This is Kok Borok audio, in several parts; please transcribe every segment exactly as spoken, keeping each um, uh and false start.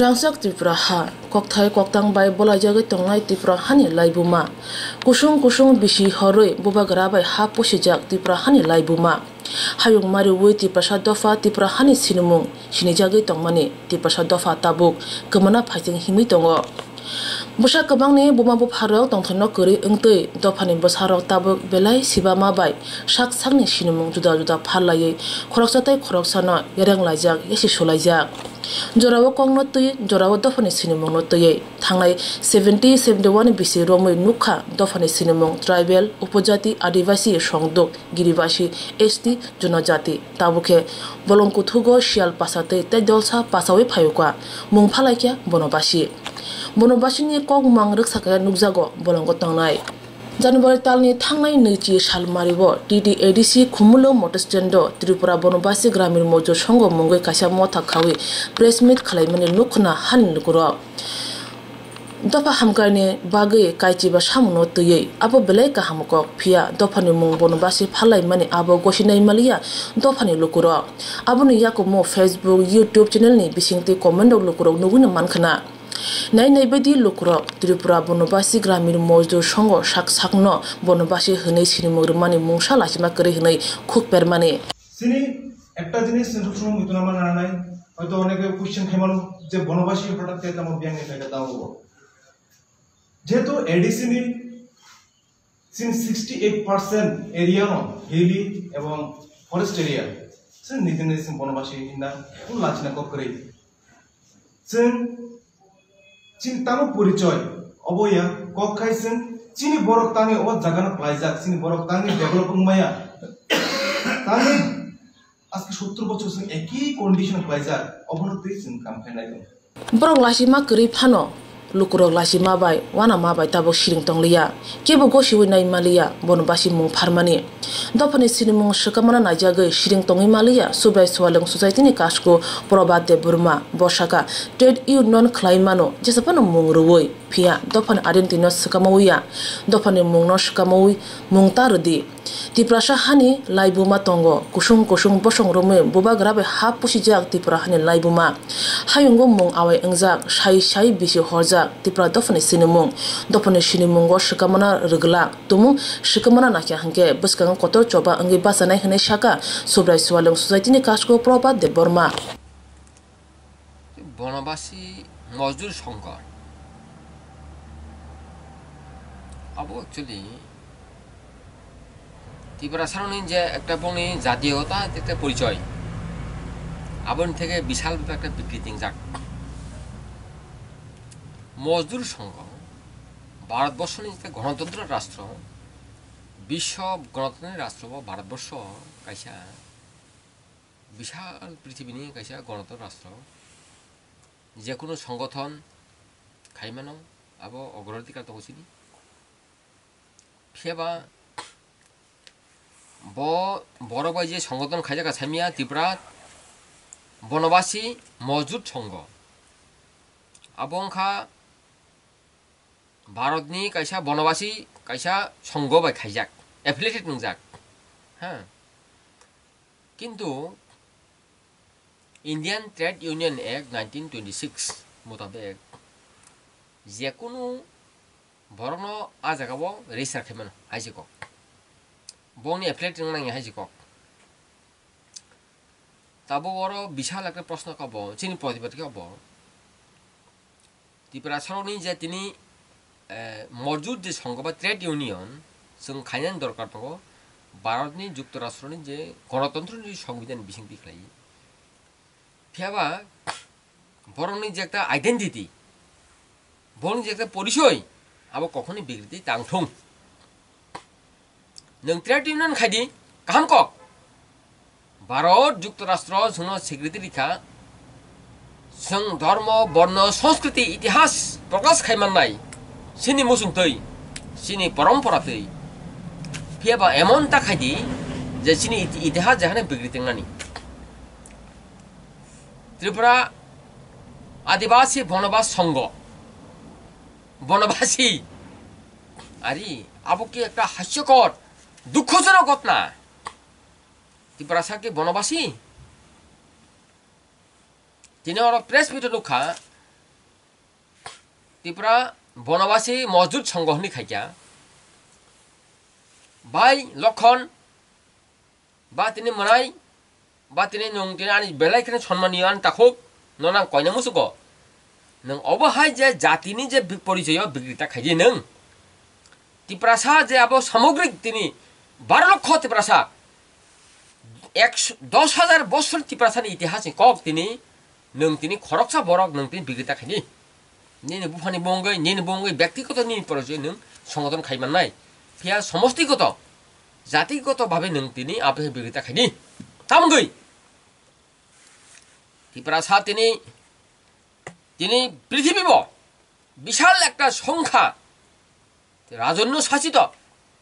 Rangchak Tripura ha, kokthai koktang bai bolaijagwi tongnai Tripura hani laibuma. Kusung kusung bisi horwi bubagra bai ha pusijak Tripura hani laibuma. Hayung mariwi Tiprasa dopha Tripura hani sinimung sinijagwi tongmani Tiprasa dopha tabuk kwmana phaising himwi tongo. Bwsa kwbangni buma bupharok tongthokno kwrwi wngtwi dophani bwsarok tabuk belai sibama bai sak sakni sinimung juda juda pharlaiwi khoroksa tei khoroksano yereng laijak, yasi sulaijak. Jorao kokno twi, jorao dophani sinimungno twiwi thangnai seventy seventy one bisi romwi nukha dophani sinimung tribal, upojati, adivasi, songduk, giribasi, S T, jonojati. Tabukhe bolong kuthugo siyal pasatwi tei dolsa pasawi phayukha, mung phalaikha Bonobasi. Bonobasini kokmang rwksakhe nukjago bolongo tongnai. January talni thangnai nwichi salmario T T A D C Khumulwng motor stando Tripura Bonobasi Gramin Mojdur Songho mungwi kaisa motha khawi press meet khwlaimani nukhwna hani lukurok. Dopha hamkraini bagwi kaichiba samungo twiwi abo belai kaham kok, phiya dophani mung Bonobasi pharlaimani abo gosinai maliya dophani lukurok. Aboni yakumo Facebook, YouTube channelni bisingtwi commentrok lukurok nugwino mankhwna. Nai nai baidi lukurok Tripura Bonobasi Gramin Mojdur Songho sak sakno Bonobasi hwnwi sinimung rwmani mungsa lachima kwrwi hwnwi khuk permani. Chini ekta jinis chwng sub somoi muitu nama nanai, hoito oneke question khaimano je Bonobasi hotak khe tamo biyang ni khaika tamo bo. Jehetu A D C ni chini sixty eight percent area no hilly ebong forest area. Chwng nijini chwng Bonobasi hinna kunu lachina kok kwrwi. Chwng chini tamo porichoi obo ya kok khai chwng chini borok tangwi o jaga no klaijak, chini borok tangwi develop wngmaya. Tangwi aske sottor bochor chwng eki condition klaijak, obono twi chwng kam khainai tong. Borok lachima kwrwi phano lukurok lachima bai uanama bai tabuk siring tongliya, kebo gosiwi nai maliya Bonobasi mung pharmani. Dophani sinimung swkamana naijagwi siring tongwi maliya Subrai Swalwng Society ni kasku Probhat Debbarma. Bo sakha, trade union khwlai mano jesa phano mung rwui, phiya dophani identity no swkamawi ya, dophani mung no swkamawi mung ta rwdi. Tiprasa hani laibuma tongo, kusung kusung bosong romwi bubagra bai ha pusijak Tripura hani laibuma. Hayungo mung awai wngjak, sai sai bisi horjak Tripura dophani sinimung. Dophani sinimungo swkamana rwglak, tumung swkamana nakya hwnkhe bwskango kotor choba wngwi bachanai hwnwi sakha Subrai Swalwng Society ni kasku Probhat Debbarma. Bonobasi Mojdur Songho. Abo actually Tiprasarokni je ekta bongni jatiyota, ekta porichoi, aboni theke bisal bepar ekta bikri tingjak. Mojdur Songho Bharatborsoni ekta gonotontro rastro, biswo gonotontro rastro bo Bharatborsho kaisa bisal prithibini kaisa gonotontro rastro, jekunu songothon khaimano abo ogrorodhikar tongo chini. Phiyaba bo borok bai je songothon khaijak kha saimya Tripura Bonobasi Mojdur Songho. Abo wngkha Bharatni kaisa Bonobasi kaisa songho bai khaijak, affiliated wngjak. Ha. Kintu Indian Trade Union Act nineteen twenty six mutabek jekunu borokno a jagao register khaimano hai se kok. Bongni affiliate wngna nangya hai se kok. Tabuk oro bisal ekta proshno kha bo, chini pratibad khe bo. Tiprasarokni je tini, eh, mojdur je songho ba trade union chwng khainani dorkar tongo, Bharatni Juktorashtroni je gonotontroni songbidan bisingtwi khlai. Phiyaba borokni je ekta identity, borokni je ekta porichoi, abo kokhoni bikriti tang thung. Nwng trade union khai di, kaham kok. Bharat Juktorashtra chwngno secretary kha, chwng dhormo, borno, sanskriti, itihas prokash khai mannai, chini muchungtwi, chini poramporatwi. Phiyaba emon ta khai di je chini iti-, itihas jekhane bigri tengnani. Tripura Adibasi Bonobas Songho, Bonobasi, ari, abo ki ekta hasyokor, dukkhojonok ghotna. Tiprasa ki Bonobasi? Tini oro press meet o nukha, Tripura Bonobasi Mojdur Songho hwnwi khaikha. Bai Lokhon, ba tini mwnai, ba tini nwng tini ani belai kheno sonmaniyo ani takhuk, nono ang koina musugo. Nwng obo hai je jatini je bi-, porichoyo bigrita khaidi nwng. Tiprasa je abo samogrik tini baro lokho Tiprasa, eksh-, dos hajar bosor Tiprasani itihasni kok tini, nwng tini khoroksa borok nwng tini bigrita khaidi. Nini buphani bongwi, nini bongwi, byaktigoto nini porichoy nwng songothon khai mannai. Phiya somostigoto, jatigoto bhabe nwng tini abo hai bigrita khaidi. Tamgwi Tiprasa tini, tini prithibibo bishal ekta songkha, rajonno sachito,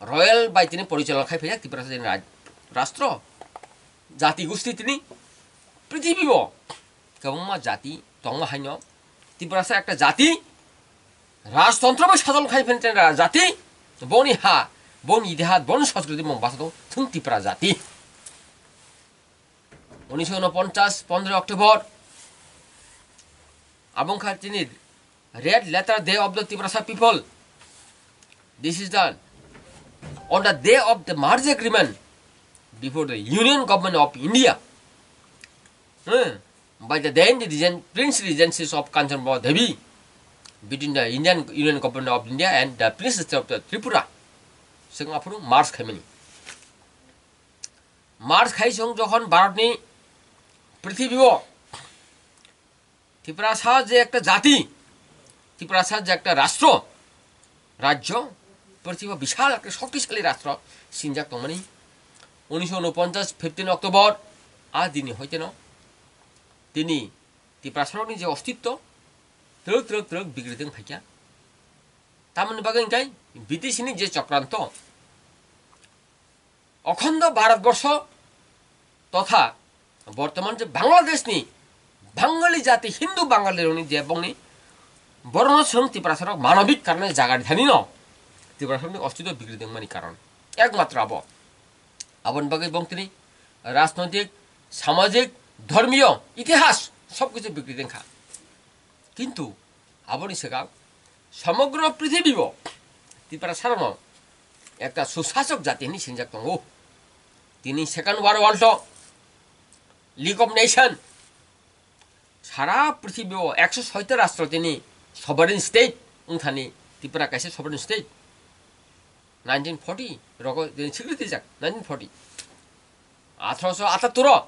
royal bai tini porichalona khai phaijak Tiprasa tini raj-, rastro, jati gusti tini prithibibo kwbangma jati tongma haino Tiprasa ekta jati rajtontro bai sajol khai phaijak jati, boni ha, boni itihas, boni sanskriti mung basa tong thung Tipra jati. Unisho unoponchas, pondro October, abong kha tini Red Letter Day of the Tiprasa People. This is the, on the day of the merge agreement before the Union Government of India, eh, by the then the Regent, Prince Regencies of Kanchanprabha Devi between the Indian Union Government of India and the Princess of the Tripura. Sengapuru merge khaimani. Merge khai song jokhon Bharatni prithibibo Tiprasa je ekta jati, Tiprasa je ekta rastro, rajyo, prithibibo bishal ekta shoktisali rastro sinjak tongmani. Unisho unoponchas, fifteen October, a dini hoiteno tini Tiprasarokni je ostitto twrwk twrwk twrwk bigridwng phaikha. Tamoni bagwi hwnkhe Britishni je chokranto, Okhondo Bharatborsho totha bortoman je Bangladeshni Bangali jati Hindu Bangalirokni je bongni borokno chwng Tiprasarok manobik karone jaga rithanino Tiprasarokni ostitto bigridwngmani karon ekmatro abo. Aboni bagwi bong tini rajnoitik, samajik, dhormiyo, itihas sob kichu bigridwngkha. Kintu aboni swkang somogro prithibibo Tiprasarokno ekta susasok jati hwnwi sinjak tongo. Tini Second World War o League of Nation, sara prithibibo ekso soita rastro tini sovereign state wngthani Tripura kaisa sovereign state. Nineteen forty rogo tini sikritijak, nineteen forty. Atharoso ataturo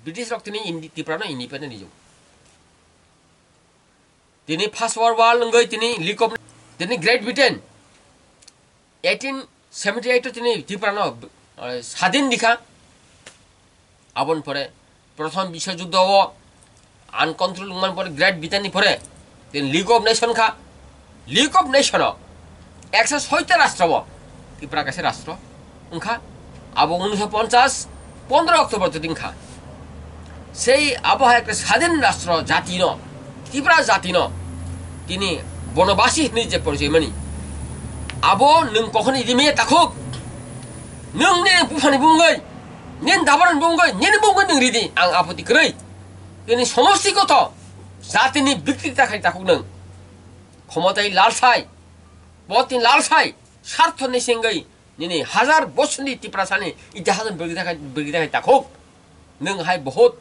British rok tini Indi-, Tripura no independent rijak. Tini First World War wngwi tini League of, tini Great Britain eighteen seventy eight o tini Tripura no, eh, sadin dikha. Aboni pore Prothom Biswa Juddho o uncontrol wngmani pore Great Britain ni pore tini League of Nation kha. League of Nation o ekso soita rastro bo Tripura kaisa rastro wngkha. Abo unisho ponchas pondro October to wngkha. Sei abo hai ekta sadin rastro jati no, Tripura jati no tini bonobasi hwnwi je porichoi mani. Abo nwng kokhoni rimi takhuk. Nwng nini buphani bungwi, nini dabarani bungwi, nini bungwi nwng ridi, ang apoti kwrwi. Tini somostigoto jatini bikti ta khai takhuk nwng. Khomotai lalsai, potni lalsai, sarthoni sengwi nini hazar bosoni Tiprasani itihasno bikti ta khai, bikti ta khai takhuk. Nwng hai bohut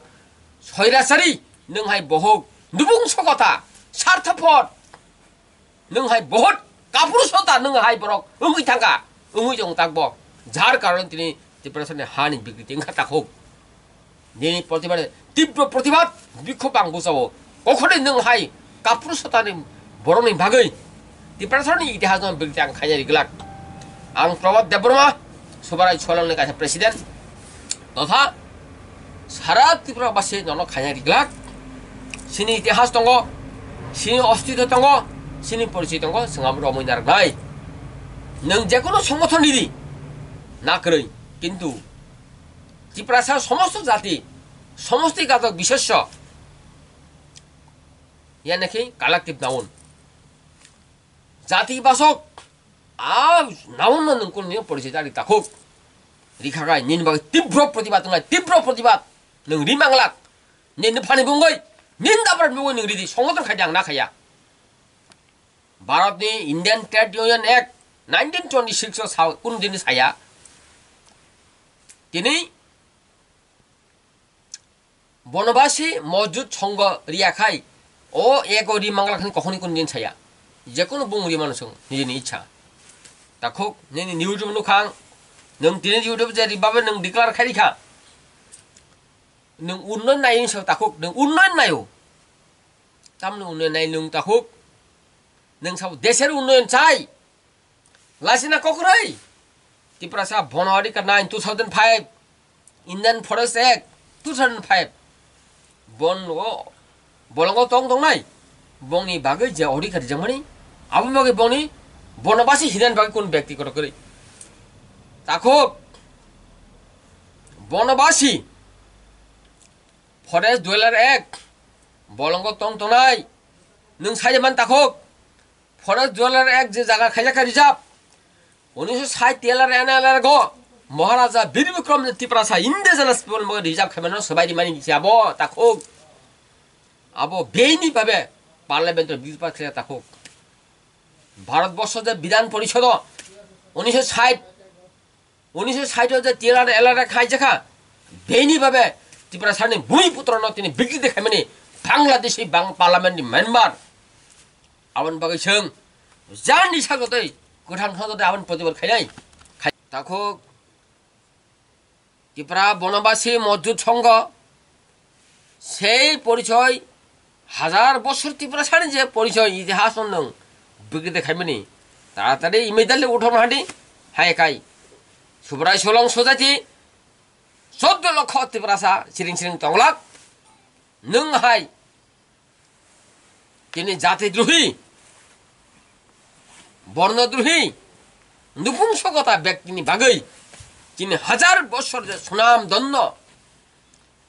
soirasari, nwng hai bohut nubung sokota, sarthopor. Nwng hai bohot kapur sota, nwng hai borok wngwi thangkha, wngwi tong takbo. Jar karon tini Tiprasani hani bikriti wngkha takhuk. Nini protibad, tibro protibad, bikhop ang bujao. Kokhonwi nwng hai kapur sotani borokni bagwi Tiprasani itihasno bikriti ang khaina riglak. Ang Prabhat Debbarma, Subarai Soilangni kaisa president. Totha sara Tripura basi nono khaina riglak. Sini itihas tongo, sini ostitto tongo, sini porichoi tongo, chwng abo romwi narwknai. Nwng jekono songothon ridi, na kwrwi, kintu Tiprasa somosto jati, somosti gatok bisesyo, yanakhi collective noun. Jati basok, a noun no nwng kunini porichoi ta ri takhuk. Rikhakai, nini bagwi tibro protibad wngnai, tibro protibad. Nwng ri manglak. Nini phani bungwi, nini dabrani bungwi nwng ridi, songothon khaidi ang na khaiya. Bharatni Indian Trade Union Act nineteen twenty-six o sa-, kunu dini saya. Tini Bonobasi mojut songho riya khai, o ego ri mangla khani kokhoni kun din saya. Jekunu bung ri mano song, nijini ichha. Takhuk, nini news nukha ang, nung tini YouTube je ri babe nung declare khai rikha. Nung unnoyon nai song takhuk, nung unnoyon nayo. Tamni unnoyon nai nung takhuk. Nung sabo deser unnoyon chai. Lasina kokroi. Tiprasa bono adhikar nine two thousand five, Indian Forest Act two thousand five. Bon o, bolongo tong tongnai. Bongni bagwi je adhikar rijak mani, abo bagwi bongni bonobasi hinan bagwi kun byakti kotor kwrwi. Takhuk, bonobasi, Forest Dweller Act, bolongo tong tongnai. Nung sai man takhuk. Forest Dweller Act je jaga khaijak kha reserve. Unisho sait T L R N L R go Maharaja Bir Bikram je Tiprasa indigenous people mo reserve khaimano swbai rimani si abo takhuk. Abo beini babe parliament o bill pass khlai takhuk. Bharat borsho je Bidhan Parishad o unisho sait Unisho sait o je T L R L R khaijak kha, beni babe Tiprasani bhumi putrono tini bikriti khaimani Bangladeshi bang parliament ni member. Aboni bagwi chwng jani sagotwi kwthang thangtwi aboni protibad khainai. Khai-, takhuk Tipra Bonobasi Mojut Songho Sei porichoi, hazar bosor Tiprasani je porichoi, itihas no nwng bikriti khaimani, taratari immediately uthokna hadi, hai kai. Subrai Solong Society, choddo lokho Tiprasa siring siring tonglak, nwng hai tini jati drohi, borno drohi, nupungsokota bektini bagwi tini hazar bosor je sunam donno,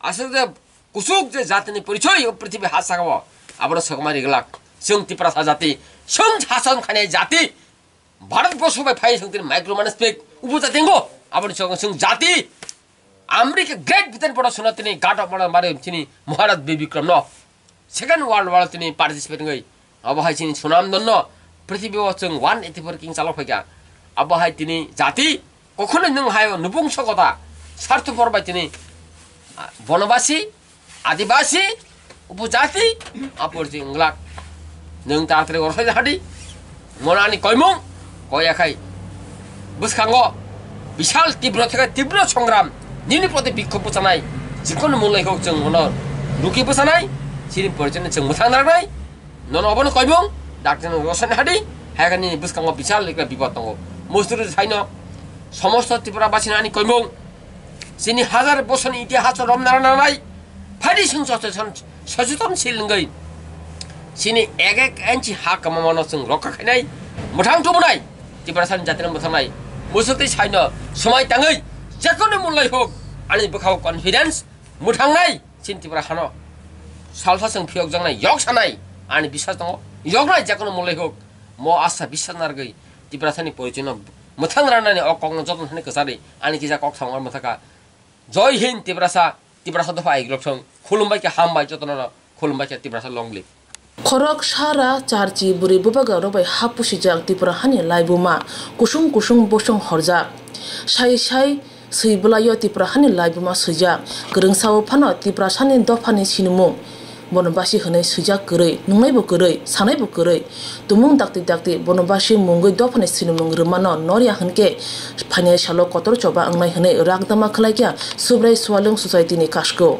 aswk je kuchuk je jatini porichoi o prithibi ha sakao abono sokomari glak. Chwng Tiprasa jati, chwng sason khainai jati, Bharat borsho bai phai chwng tini micro manage pek ubu jati ngo, aboni chwng chwng jati. America Great Britain poro suna tini God of Honor mari chini Maharaj Bir Bikram no. Second World War tini participate wngwi abo hai chini sunam donno prithibi o chwng one eighty four king chalo phaikha. Abo hai tini jati kokhonoi nwng hai nupungsokota sarthopor bai tini, ah, bonobasi, adibasi, upojati, apor chini wnglak. Nwng taratari orosai hadi. Mono ani koimung, koya khai. Bwskango bisal tibro theke tibro songram, nini proti bikkhob bwchanai, jikunu mulai hok chwng mono ruki bwchanai, chini porichai chwng mwthang narwknai, nono obono koimung, dakti nwng rosani hadi, hai khe nini bwskango bisal ekta bipod tongo. Mosturi saino, somosto Tripura basino ani koimung, chini hazar bosoni itihas romna nanai, phaidi chwng sochosong Sochetonsil wngwi chini ek ek inchi ha kwmamano chwng rokha khainai, mwthang tubunai, Tiprasani jatino mwthangnai. Muchungtwi saino swmai tangwi jekono mulai hok ani bwkhao confidence mwthangnai chini Tipra hano. Salsa chwng phiyokjaknai, yok sanai ani biswas tongo, yoknai jekono mulai hok. Mo asa biswas narwgwi Tiprasani porichoino mwthang ranani o kokno jotono thani kwcharwi ani kisa kok thangma mwthaka. Jai Hind Tiprasa, Tiprasa dopha aiglok thung, khulumbai khe hambai jotono, khulumbai khe Tiprasa long live. Khorok sara charchi bwrwi bubagra rok bai hap pusijak Tripura hani laibuma, kusung kusung bosong horjak. Sai sai swi bwlaio Tripura hani laibuma swijak. Kwrwngsa o phano Tiprasani dophani sinimung. Bono basi hwnwi swijak kwrwi, nungnaibo kwrwi, sanaibo kwrwi. Tumung dakti dakti bono basi mungwi dophani sinimung rwmano norya hwnkhe phainai salo kotor choba wngnai hwnwi rakdama khlaikha Subrai Swalwng Society ni kasgo.